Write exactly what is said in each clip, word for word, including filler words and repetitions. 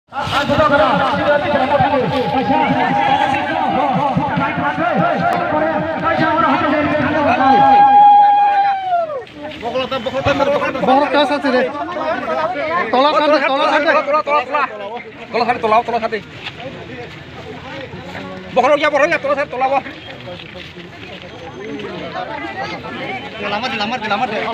Bokhorok ta sasi re. Tola sadi, tola sadi. Tola sadi, tola, tola sadi. Bokhorok ya, bokhorok ya, tola sadi, tola bo. Lamar, lamar, lamar, lamar.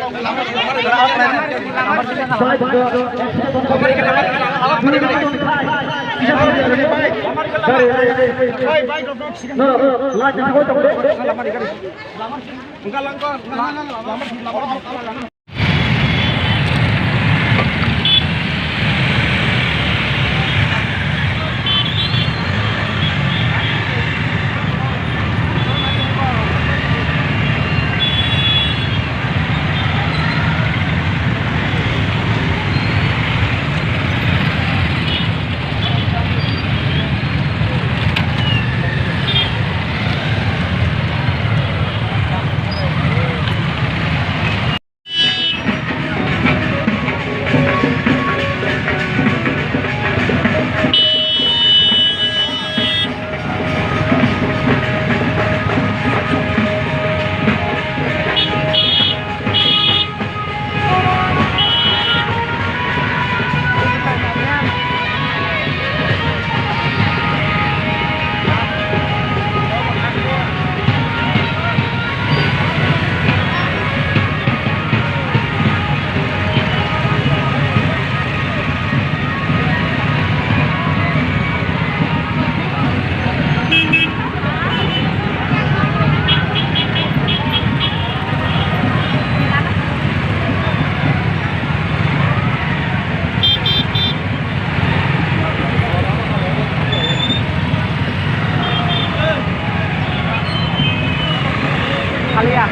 Kaliya.